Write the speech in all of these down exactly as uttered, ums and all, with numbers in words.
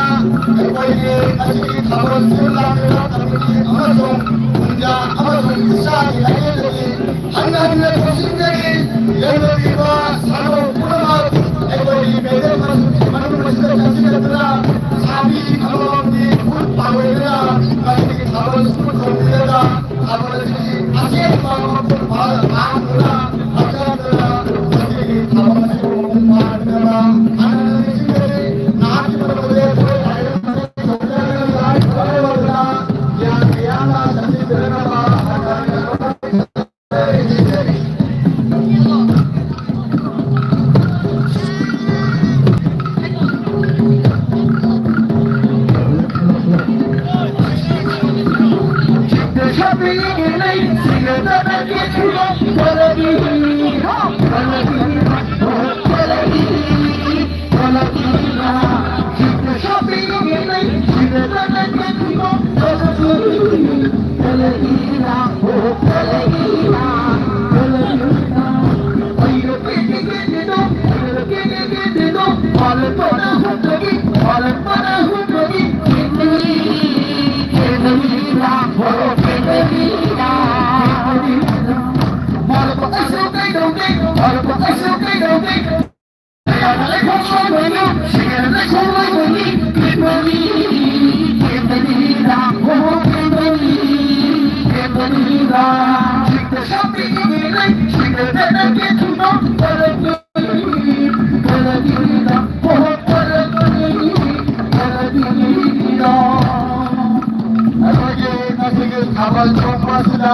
ꯑꯩꯈꯣꯏꯒꯤ ꯉꯁꯤꯒꯤ ꯊꯧꯔꯝ ꯁꯤꯟ ꯂꯥꯡꯂꯤꯕ ꯀꯃꯤꯇꯤ ꯑꯃꯁꯨꯡ ꯄꯨꯟꯖꯥ ꯑꯃꯁꯨꯡ ꯏꯁꯥꯒꯤ ꯂꯥꯏꯌꯦꯡꯗꯒꯤ ꯍꯟꯅ ꯍꯟꯅ ꯊꯧꯁꯤꯟꯖꯔꯤ꯫ ꯂꯦꯡꯗꯧꯔꯤꯕ ꯁꯥꯟꯅꯔꯣꯏ ꯄꯨꯝꯅꯃꯛ ꯑꯩꯈꯣꯏꯒꯤ ꯃꯦꯗꯜ ꯃꯁꯤꯡꯒꯤ ꯃꯅꯨꯡ ꯑꯁꯤꯗ ꯆꯪꯁꯤꯜꯂꯗꯨꯅ ꯁꯥꯐꯤ ꯑꯃꯃꯝꯒꯤ ꯈꯨꯠ ꯄꯥꯡꯂꯣꯏꯗꯨꯅ ꯉꯁꯤꯒꯤ ꯊꯧꯔꯝ ꯑꯁꯤꯕꯨ ꯊꯧꯒꯜꯂꯒ ꯊꯥꯕꯜ ꯑꯁꯤ ꯑꯁꯦꯡꯕ ꯃꯄꯨꯡ ꯐꯥꯅ ꯇꯥꯡꯗꯨꯅ ꯐꯖꯗꯨꯅ ꯉꯁꯤꯒꯤ ꯊꯥꯕꯜ ꯑꯁꯤꯕꯨ ꯃꯄꯨꯡ ꯐꯥꯍꯟꯅꯕ ꯍꯥꯏꯅ ꯅꯤꯡꯁꯤꯡꯖꯔꯤ꯫ ꯅꯍꯥꯛꯀꯤ ꯃꯇꯝꯗ ꯑꯩꯈꯣꯏ ꯂꯥꯏꯔꯤꯛ ꯂꯥꯏ ꯈꯣꯏꯔꯝꯗꯨꯅ ꯒ꯭ꯌꯥꯟ ꯒ꯭ꯌꯥꯟꯅ ꯆꯠꯃꯤꯟꯅꯅꯕ ꯍꯥꯏꯅ ꯑꯩꯈꯣꯏꯒꯤ ꯉꯁꯤꯒꯤ ꯊꯥꯕꯜ ꯆꯣꯡꯕ ꯑꯁꯤꯗ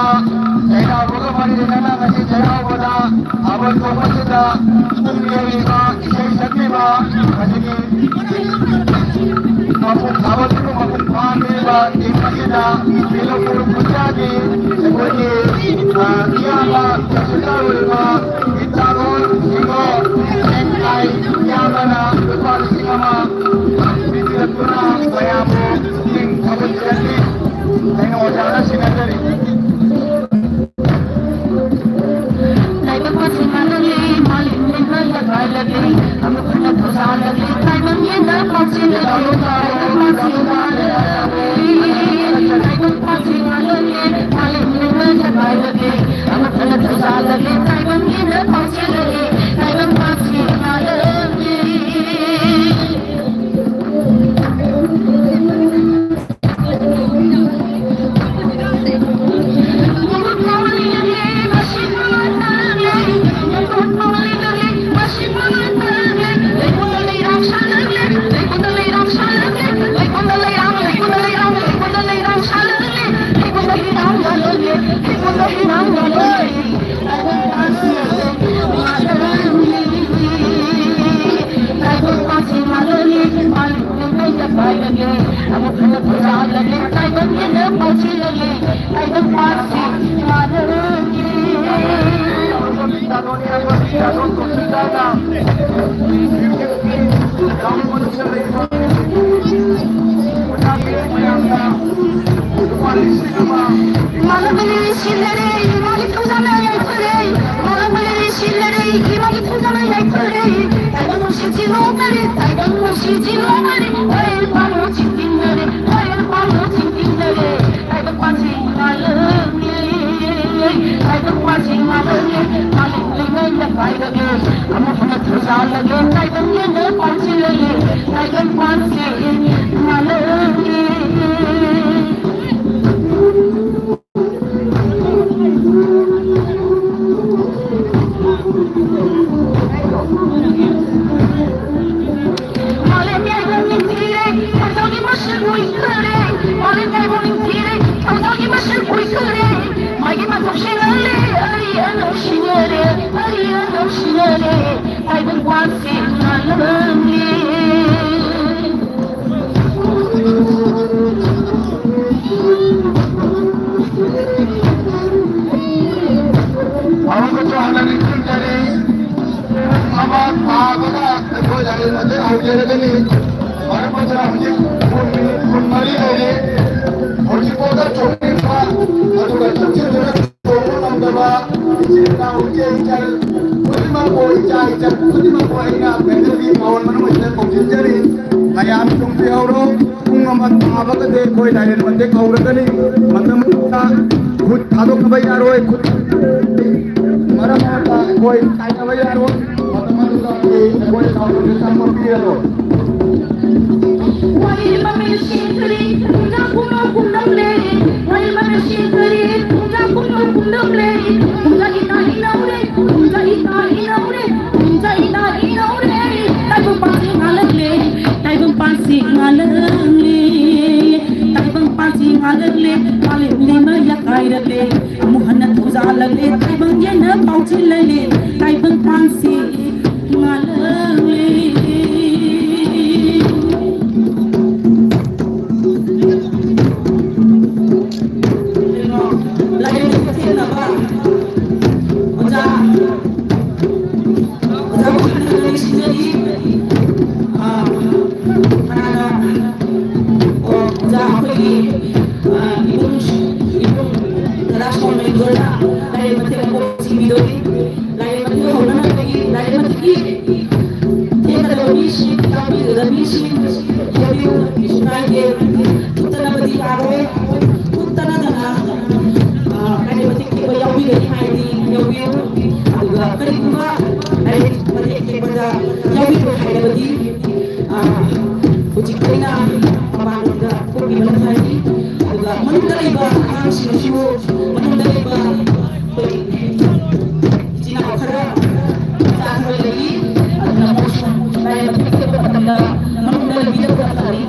ꯆꯩꯔꯥꯎꯕꯒ ꯃꯔꯤ ꯂꯩꯅꯅ ꯉꯁꯤ ꯆꯩꯔꯥꯎꯕꯗ ꯊꯥꯕꯜ ꯆꯣꯡꯕꯁꯤꯗ ꯄꯨꯡ ꯂꯦꯡꯉꯤꯕ ꯏꯁꯩ ꯁꯛꯄꯤꯕ ꯉꯁꯤꯒꯤ ꯃꯄꯨꯡ ꯊꯥꯕꯜꯁꯤꯕꯨ ꯃꯄꯨꯡ ꯐꯥꯍꯟꯕꯤꯔꯤꯕ ꯇꯤꯝ ꯑꯁꯤꯗ ꯕꯤꯂꯝꯄꯨꯔ ꯈꯨꯟꯖꯥꯒꯤ ꯑꯩꯈꯣꯏꯒꯤ, ꯑ, ꯏꯌꯥꯝꯕ ꯇꯍꯁꯤꯜꯗꯥꯔ ꯑꯣꯏꯔꯤꯕ ꯏꯟꯗ꯭ꯔꯥꯂꯣꯏ ꯁꯤꯡꯍꯣ, ꯁꯦꯡ ꯀꯥꯏ ꯏꯌꯥꯝꯕꯅ ꯂꯨꯄꯥ ꯂꯤꯁꯤꯡ ꯑꯃ ꯄꯤꯕꯤꯔꯛꯇꯨꯅ ꯃꯌꯥꯝꯕꯨ ꯄꯨꯛꯅꯤꯡ ꯊꯧꯒꯠꯄꯤꯔꯛꯂꯤ꯫ ꯑꯩꯅ ꯑꯣꯖꯥꯅ ꯁꯤꯟꯅꯖꯔꯤ꯫ ꯑꯃꯨꯛꯀꯁꯨ ꯍꯟꯅ ꯅꯤꯡꯁꯤꯡꯖꯔꯤ꯫ ꯑꯃ ꯇꯥꯕꯒ ꯑꯩꯈꯣꯏ ꯂꯥꯏꯔꯤꯛ ꯑꯁꯤ ꯍꯧꯖꯔꯒꯅꯤ꯫ ꯃꯔꯝ ꯑꯗꯨꯅ ꯍꯧꯖꯤꯛ ꯄꯨꯡ ꯃꯤꯅꯤꯠ ꯀꯨꯟꯃꯔꯤ ꯂꯩꯔꯤ꯫ ꯍꯧꯖꯤꯛꯐꯥꯎꯗ ꯆꯣꯡꯅꯤꯡꯕ ꯑꯗꯨꯒ ꯆꯪꯁꯤꯟꯗꯨꯅ ꯆꯣꯡꯕ ꯉꯝꯗꯕ ꯏꯆꯤꯜ ꯏꯅꯥꯎ, ꯏꯆꯦ ꯏꯆꯜ ꯈꯨꯗꯤꯡꯃꯛꯄꯨ, ꯏꯆꯥ ꯏꯆꯜ ꯈꯨꯗꯤꯡꯃꯛꯄꯨ ꯑꯩꯅ ꯄꯦꯟꯗꯕꯤ ꯃꯑꯣꯡ ꯃꯅꯨꯡ ꯑꯁꯤꯗ ꯀꯧꯁꯤꯟꯖꯔꯤ꯫ ꯃꯌꯥꯝ ꯆꯣꯡꯕꯤꯍꯧꯔꯣ꯫ ꯄꯨꯡ ꯑꯃ ꯇꯥꯕꯒꯗꯤ ꯑꯩꯈꯣꯏ ꯂꯥꯏꯔꯦꯟ ꯃꯇꯦꯛ ꯍꯧꯔꯒꯅꯤ꯫ ꯃꯇꯝ ꯑꯃꯗ ꯈꯨꯠ ꯊꯥꯗꯣꯛꯅꯕ ꯌꯥꯔꯣꯏ꯫ ꯈꯨꯠ ꯃꯔꯛ ꯃꯔꯛꯇ ꯑꯩꯈꯣꯏ ꯀꯥꯏꯅꯕ ꯌꯥꯔꯣꯏ꯫ ꯃꯇꯝ ꯑꯗꯨꯗ ꯑꯩꯈꯣꯏ ꯂꯥꯎꯕꯁꯦ ꯆꯪꯕ ꯄꯤꯔꯔꯣꯏ꯫ ꯇꯥꯏꯕꯪ ꯄꯥꯟꯁꯤ ꯉꯥꯂꯛꯂꯦ, ꯇꯥꯏꯕꯪ ꯄꯥꯟꯁꯤ ꯉꯥꯂꯛꯂꯦ, ꯃꯥꯂꯦꯝ ꯂꯩꯃ ꯌꯥꯀꯥꯏꯔꯛꯂꯦ, ꯑꯃꯨꯛ ꯍꯟꯅ ꯊꯧꯖꯥꯜꯂꯛꯂꯦ, ꯇꯥꯏꯕꯪ ꯌꯦꯟꯅ ꯄꯥꯎꯁꯤꯜꯂꯛꯂꯦ, ꯇꯥꯏꯕꯪ ꯄꯥꯟꯁꯤ ꯉꯥꯂꯛꯂꯦ꯫ ꯀꯩꯅꯣ, ꯂꯥꯏꯔꯤꯛ ꯊꯦꯡꯅꯕ ꯑꯣꯖꯥ ꯑꯣꯖꯥꯕꯨ ꯍꯟꯅ ꯍꯟꯅ ꯅꯤꯡꯁꯤꯡꯖꯔꯤ꯫ ꯑꯥ, ꯀꯅꯥꯅ, ꯑꯣ, ꯑꯣꯖꯥ ꯑꯩꯈꯣꯏꯒꯤ, ꯑꯥ, ꯏꯕꯨꯡ, ꯏꯕꯨꯡ ꯗꯗꯥ ꯁꯣꯃꯦꯟꯗ꯭ꯔꯣꯅ ꯂꯥꯏꯔꯦꯝ ꯃꯊꯦꯜ ꯑꯃ ꯁꯤꯟꯕꯤꯗꯧꯔꯤ꯫ ꯂꯥꯏꯔꯦꯝ ꯃꯊꯦꯜ ꯍꯧꯅꯅꯕꯒꯤ ꯂꯥꯏꯔꯦꯝ ꯃꯊꯦꯜꯒꯤ ꯊꯦꯡꯒꯗꯕ ꯃꯤꯁꯤꯡ, ꯇꯥꯛꯄꯤꯒꯗꯕ ꯃꯤꯁꯤꯡ, ꯌꯥꯎꯕꯤꯌꯨ, ꯀꯩꯁꯨ ꯀꯥꯏꯗꯦ꯫ ꯊꯨꯞꯇꯅꯕꯗꯤ ꯌꯥꯔꯣꯏ꯫ ꯊꯨꯞꯇꯅꯗꯅ, ꯑꯥ, ꯂꯥꯏꯔꯦꯝ ꯃꯊꯦꯜ ꯊꯦꯡꯕ ꯌꯥꯎꯕꯤꯒꯅꯤ ꯍꯥꯏꯔꯗꯤ ꯌꯥꯎꯕꯤꯌꯨ꯫ ꯑꯗꯨꯒ ꯀꯔꯤꯒꯨꯝꯕ ꯂꯥꯏꯔꯦꯝ ꯃꯊꯦꯜ ꯊꯦꯡꯕꯗ ꯌꯥꯎꯕꯤꯔꯣꯏ ꯍꯥꯏꯔꯕꯗꯤ, ꯑ, ꯍꯧꯖꯤꯛ ꯑꯩꯅ ꯃꯄꯥꯟꯂꯣꯝꯗ ꯊꯣꯛꯄꯤꯕꯅ ꯐꯔꯅꯤ꯫ ꯑꯗꯨꯒ ꯃꯅꯨꯡꯗ ꯂꯩꯕ ꯑꯉꯥꯡꯁꯤꯡꯁꯨ, ꯃꯅꯨꯡꯗ ꯂꯩꯕ ꯑꯩꯈꯣꯏ ꯏꯆꯤꯟ ꯏꯅꯥꯎ ꯈꯔ, ꯃꯆꯥ ꯈꯔ ꯂꯩꯔꯤ꯫ ꯑꯗꯨꯅ ꯃꯣꯏꯁꯨ ꯂꯥꯏꯔꯦꯝ ꯃꯊꯦꯜ ꯊꯦꯡꯕ ꯃꯇꯝꯗ ꯃꯅꯨꯡꯗ ꯂꯩꯕꯤꯗꯕꯅ ꯐꯔꯅꯤ꯫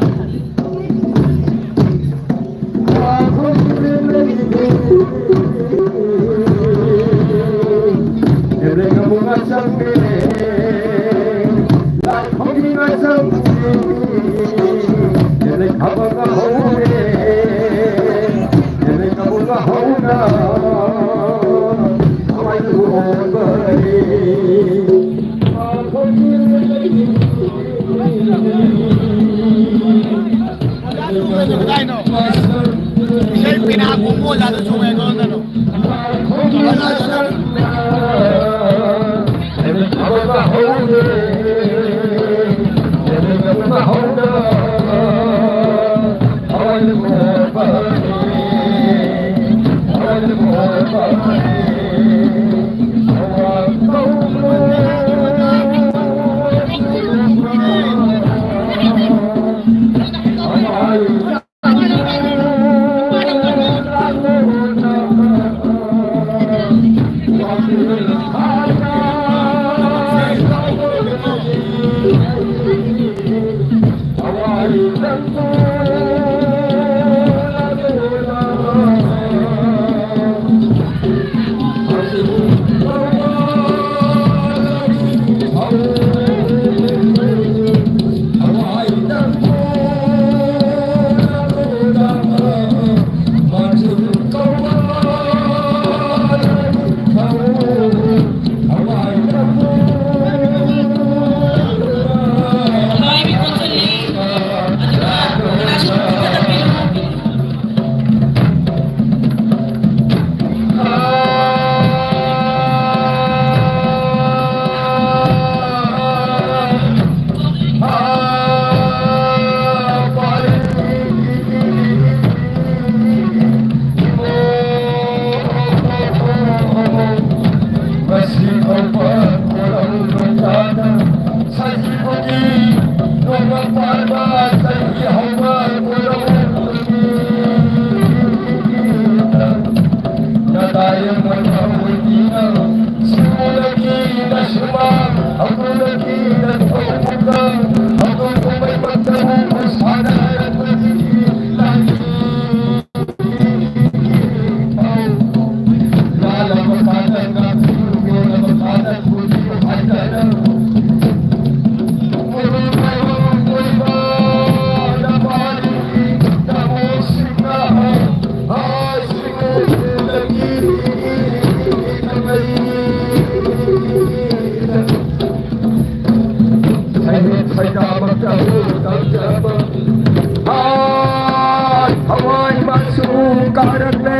ꯍꯋꯥꯏ ꯃꯆꯨ ꯀꯥꯔꯛꯂꯦ,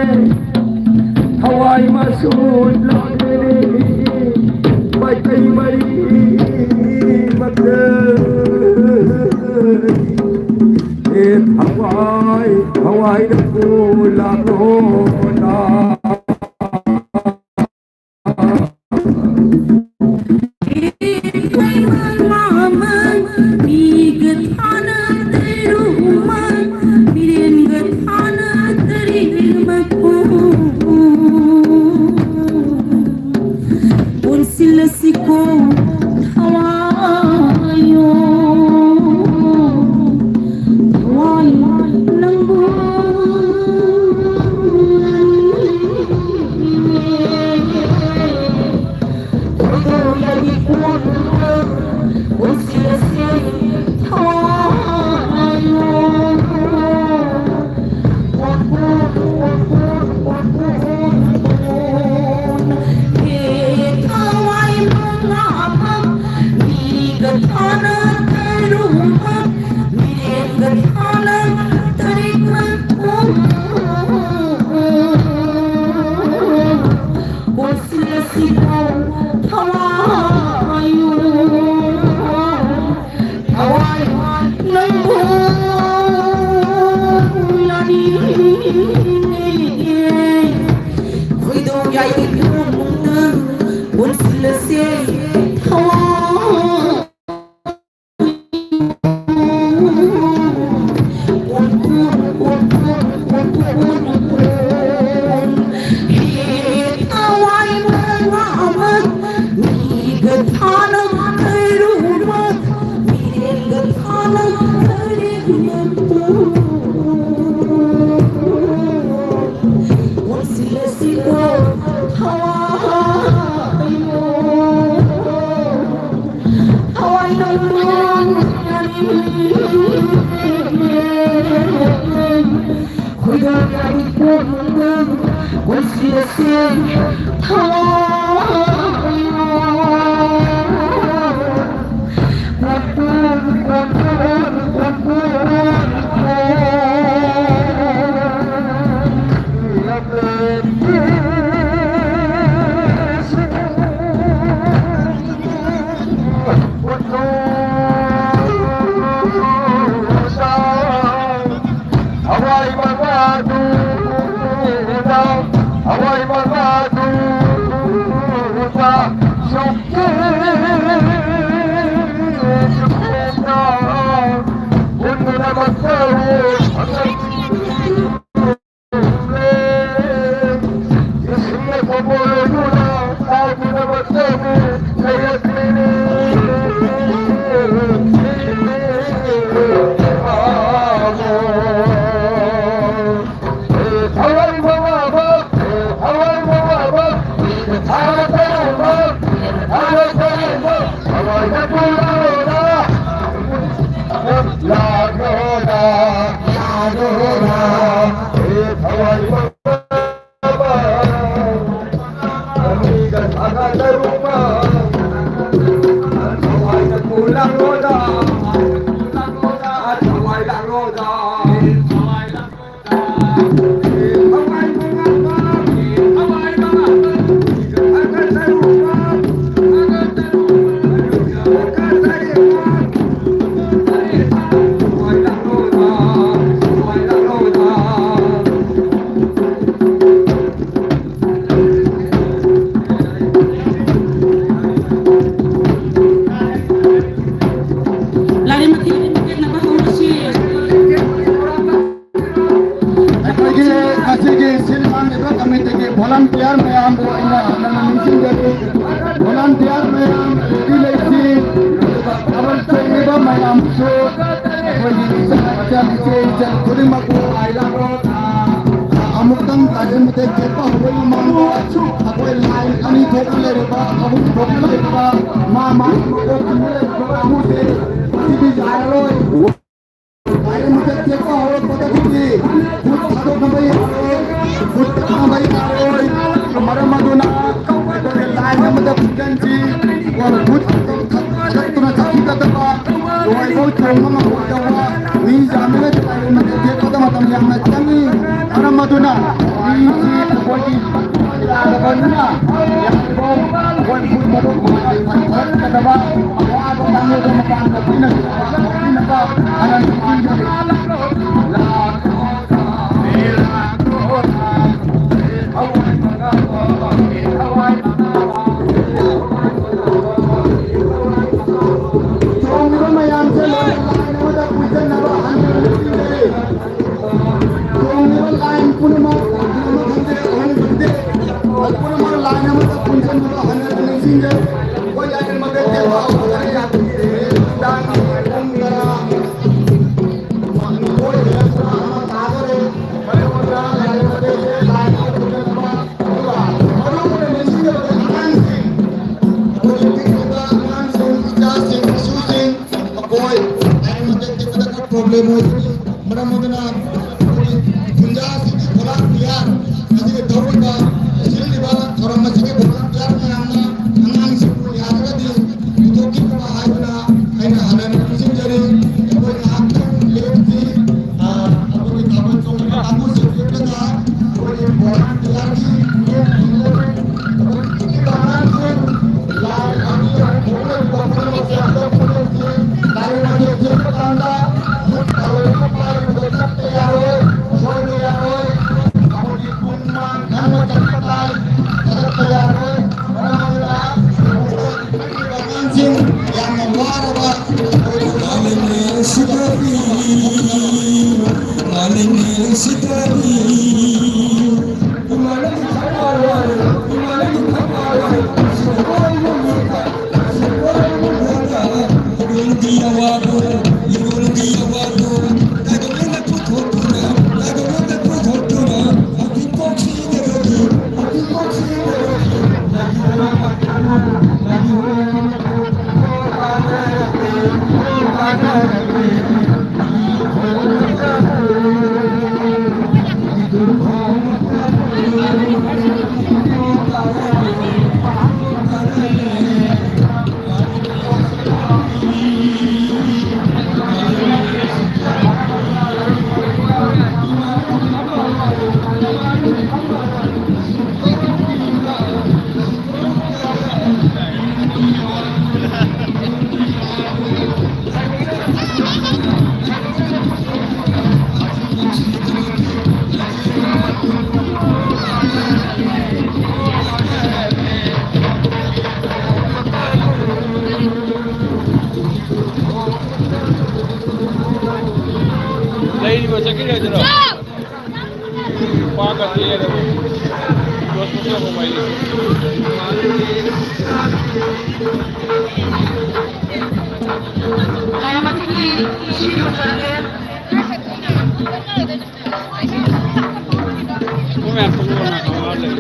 ꯍꯋꯥꯏ ꯃꯆꯨ ꯂꯥꯛꯂꯦ, ꯃꯥꯏꯀꯩ ꯃꯔꯤ ꯃꯛꯇ꯫ ꯑꯦ ꯍꯋꯥꯏ, ꯍꯋꯥꯏ ꯅꯪꯕꯨ ꯂꯥꯛꯂꯣꯅ꯫ ꯄꯨꯟꯁꯤꯜꯂꯁꯤꯀꯣ ꯊꯋꯥꯏꯌꯣ, ꯊꯋꯥꯏ ꯅꯪꯕꯨ ꯄꯨꯟꯁꯤꯜꯂꯁꯤ ꯊꯋꯥꯏꯌꯣ꯫ ꯃꯌꯥꯝ ꯂꯩꯔꯤ ꯂꯩꯁꯤ, ꯊꯥꯕꯜ ꯆꯣꯡꯂꯤꯕ ꯃꯌꯥꯝꯁꯨ ꯑꯩꯈꯣꯏꯒꯤ ꯏꯆꯥ ꯏꯆꯟ ꯏꯆꯦ ꯏꯆꯟ ꯈꯨꯗꯤꯡꯃꯛꯄꯨ ꯑꯃꯨꯛꯇꯪ ꯇꯥꯏꯕꯪ ꯃꯇꯦꯛ ꯊꯦꯠꯄ ꯍꯧꯕꯒꯤ ꯃꯃꯥꯡꯗ ꯑꯩꯈꯣꯏ ꯂꯥꯏꯟ ꯑꯅꯤ ꯊꯣꯛꯅ ꯂꯩꯔꯤꯕ, ꯑꯍꯨꯝ ꯊꯣꯛꯅ ꯂꯩꯔꯤꯕ, ꯃꯥ ꯃꯥꯒꯤ ꯃꯀꯣꯛ ꯆꯨꯝꯅ ꯂꯩꯔꯤꯕ ꯀꯥꯡꯕꯨꯁꯦ ꯉꯁꯤꯗꯤ ꯌꯥꯔꯔꯣꯏ꯫ ꯂꯥꯏꯟ ꯑꯃꯗ ꯆꯦꯟꯕ ꯍꯧꯔꯛꯄꯗꯒꯤꯗꯤ ꯈꯨꯠ ꯊꯥꯗꯣꯛꯅꯕ ꯌꯥꯔꯣꯏ, ꯈꯨꯠ ꯊꯥꯗꯣꯛꯅꯕ ꯌꯥꯔꯣꯏ꯫ ꯃꯔꯝ ꯑꯗꯨꯅ ꯑꯩꯈꯣꯏꯒꯤ ꯂꯥꯏꯟ ꯑꯃꯗ ꯄꯨꯟꯁꯤꯟꯁꯤ꯫ ꯈꯨꯠ ꯊꯥꯗꯣꯛꯇꯨꯅ ꯆꯠꯈꯤꯒꯗꯕ, ꯂꯣꯏꯐꯥꯎ ꯊꯣꯡꯕ ꯉꯝꯃꯣꯏꯗꯕ, ꯃꯤ ꯌꯥꯝꯂꯤꯉꯩꯗ ꯂꯥꯏꯟ ꯑꯃꯗ ꯆꯦꯟꯕꯗ ꯃꯇꯝ ꯌꯥꯝꯅ ꯆꯪꯏ꯫ ꯃꯔꯝ ꯑꯗꯨꯅ ꯃꯤꯁꯤ ꯑꯩꯈꯣꯏꯒꯤ ꯌꯥꯗꯕꯅꯤꯅ ꯌꯥꯔꯤꯕꯧ ꯑꯩꯈꯣꯏ ꯈꯨꯠ ꯊꯥꯗꯣꯛ ꯐꯔꯛꯀꯗꯕ ꯑꯋꯥꯕ ꯀꯥꯡꯂꯨꯞ ꯑꯃ ꯄꯥꯡꯒꯠꯄꯤꯅꯕ ꯍꯥꯏꯅ ꯅꯤꯡꯁꯤꯡꯖꯔꯤ꯫ ꯆꯣꯡꯂꯤꯕ ꯃꯌꯥꯝꯁꯦ ꯂꯣꯏꯅ ꯂꯥꯏꯟ ꯑꯃꯗ ꯄꯨꯟꯁꯤꯟꯅꯕ ꯍꯟꯅ ꯅꯤꯡꯁꯤꯡꯖꯔꯤ꯫ ꯇꯣꯡꯂꯤꯕ ꯂꯥꯏꯟ ꯄꯨꯝꯅꯃꯛ, ꯑꯅꯤ ꯑꯃ ꯈꯪꯗꯦ, ꯑꯍꯨꯝ ꯈꯪꯗꯦ, ꯄꯨꯝꯅꯃꯛ ꯂꯥꯏꯟ ꯑꯃꯗ ꯄꯨꯟꯁꯤꯟꯅꯕ ꯍꯟꯅ ꯍꯟꯅ ꯅꯤꯡꯁꯤꯡꯖꯩ꯫ ꯑꯩꯈꯣꯏ ꯂꯥꯏꯟ ꯃꯇꯦꯛ ꯇꯦꯛꯄ ꯍꯧꯔꯛꯀꯅꯤ꯫ ꯅꯨꯃꯤꯗꯥꯡꯒꯤ ꯄꯨꯡ ꯇꯔꯥ, ꯅꯤꯊꯣꯏ ꯍꯦꯜꯂꯛꯄ ꯑꯃ ꯇꯥꯗꯣꯔꯦ꯫ ꯃꯔꯝ ꯑꯗꯨꯅ ꯂꯥꯏꯟ ꯃꯇꯦꯛꯁꯦ ꯂꯥꯏꯟ ꯑꯃꯗ ꯄꯨꯟꯁꯤꯟꯅꯕ, ꯑꯗꯨꯒ ꯃꯔꯨꯑꯣꯏꯅ ꯅꯤꯡꯁꯤꯡꯖꯕꯗ ꯑꯉꯥꯡꯁꯤꯡ, ꯑꯩꯈꯣꯏꯒꯤ ꯄꯤꯛꯂꯤꯕ ꯑꯉꯥꯡꯁꯤꯡ, ꯏꯆꯥꯁꯤꯡ, ꯏꯁꯨꯁꯤꯡ, ꯃꯈꯣꯏ ꯂꯥꯏꯟ ꯃꯇꯦꯛ ꯇꯦꯛꯄꯗ ꯈꯔ ꯄ꯭ꯔꯣꯕ꯭ꯂꯦꯝ ꯑꯣꯏꯒꯅꯤ꯫ ꯃꯔꯝ ꯑꯗꯨꯅ ꯈꯨꯟꯖꯥꯁꯤꯡꯒꯤ ꯚꯣꯂꯟꯇꯤꯌꯥꯔ ꯑꯁꯤꯒ ꯇꯧꯔꯤꯕ, ꯁꯤꯜꯂꯤꯕ ꯊꯧꯔꯝ ꯑꯁꯤꯒꯤ ꯚꯣꯂꯟꯇꯤꯌꯥꯔ ꯃꯌꯥꯝꯅ ꯑꯉꯥꯡꯁꯤꯡꯕꯨ ꯌꯥꯔꯒꯗꯤ ꯄꯨꯊꯣꯛꯄꯤꯅꯕ ꯍꯥꯏꯗꯨꯅ ꯑꯩꯅ ꯍꯟꯅ ꯅꯤꯡꯁꯤꯡꯖꯔꯤ꯫ ꯑꯩꯈꯣꯏ ꯉꯥꯏꯍꯥꯛꯇꯪ ꯂꯦꯞꯁꯤ꯫ ꯑ, ꯑꯩꯈꯣꯏꯒꯤ ꯊꯥꯕꯜ ꯆꯣꯡꯕ ꯀꯥꯡꯕꯨꯁꯤꯡ ꯂꯦꯞꯂꯒ ꯑꯩꯈꯣꯏꯒꯤ ꯚꯣꯂꯟꯇꯤꯌꯥꯔꯒꯤ ꯂꯩꯔꯤꯕ ꯆꯠꯈꯤꯔꯣꯏꯗ꯭ꯔꯣ? ꯄꯥꯛꯀ ꯆꯦꯜꯂꯦ꯫ ꯀ꯭ꯂꯣꯁ ꯄꯨꯊꯣꯛꯑꯣ ꯃꯩꯗꯤ꯫ ꯃꯣꯏ ꯃꯌꯥꯝ ꯊꯣꯛꯂꯛꯑꯣ ꯅꯥꯀꯟ ꯃꯥ ꯂꯩ꯫